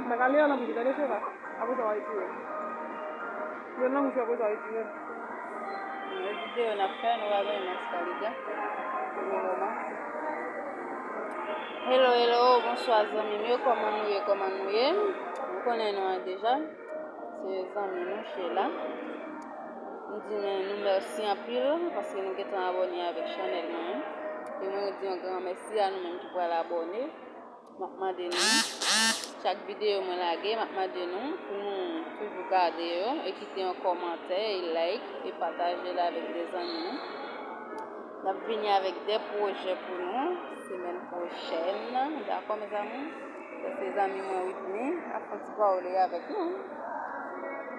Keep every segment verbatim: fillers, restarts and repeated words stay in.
Sa ka lè nan bouch, tande cheva. Apre sa, w a retire. Lè nan bouch, apre sa, w a retire. Yon videyo n ap fè, nou pa gen mask Kalida pou le moman. Hello, hello, bonswa zanmi m yo, kòman nou ye, kòman nou ye? Nou konnen nou an deja. Se zanmi nou, Sheila. M di nou mèsi anpil paske nou gentan abòne avèk chanèl mwen. E mwen di yon gran mèsi a nou menm ki pral abòne. M ap mande nou, chak videyo mwen lage, m ap mande nou pou nou toujou gade yo e kite yon kòmantè e like e pataje l avèk de zanmi nou. N ap vini avèk de pwojè pou nou semèn pwochèn. Dakò, mezanmi? Sa se zanmi mwen Whitney ap fè ti pale avèk nou.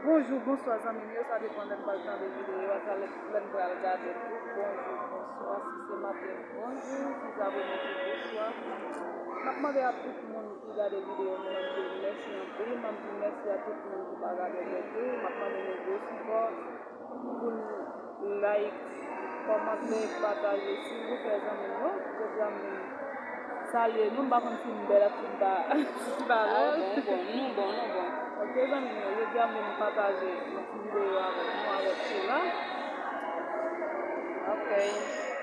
Bonjou, bonswa zanmi m yo, sa depann lè n pral tande videyo a, sa lè, lè n pral gade tou. Bonjou, bonswa, si se maten, bonjou, si se apremidi, bonswa. M ap mande a tout moun ki gade videyo m nan, m di mèsi anpil, m ap di mèsi a tout moun ki pa gade l tou, m ap mande nou gwo sipò. Pou n like, kòmante, pataje, silvouplè, zanmi m yo. Jodi a m vin salye nou, m pa konn si m bèl ak si m pa, si m pa bèl. Ah, bon, bon, nou bon, nou bon. Ok, zanmi m yo, jodi a m vin pataje yon ti videyo avèk nou, avèk Sheila. Ok.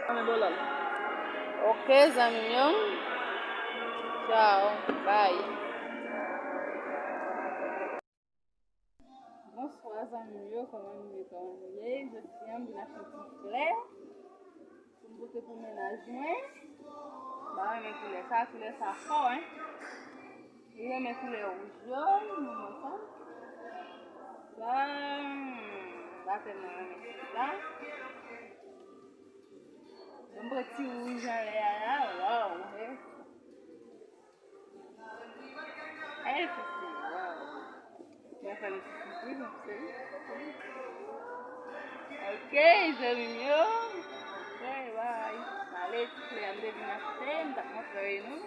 Anmen bolan. Ok, zanmi m yo. Ciao, bye. Bonswa zanmi m yo, kòman nou ye, kòman nou ye? Jodi a m vin achte ti flè pou m pote pou mennaj mwen. M pa renmen koulè sa, koulè sa fò, en. Li renmen koulè wouj yo, nou wè sa. Sa, m pa tèlman renmen sa. M pran ti wouj anlè a la, waw, en. Ey, sisi, waw. Mwen fè nou ti sipriz, mwen seri. Ok, zanmi m yo. Ok, bye. M ale, ti flè a m te vin achte, m t ap montre nou.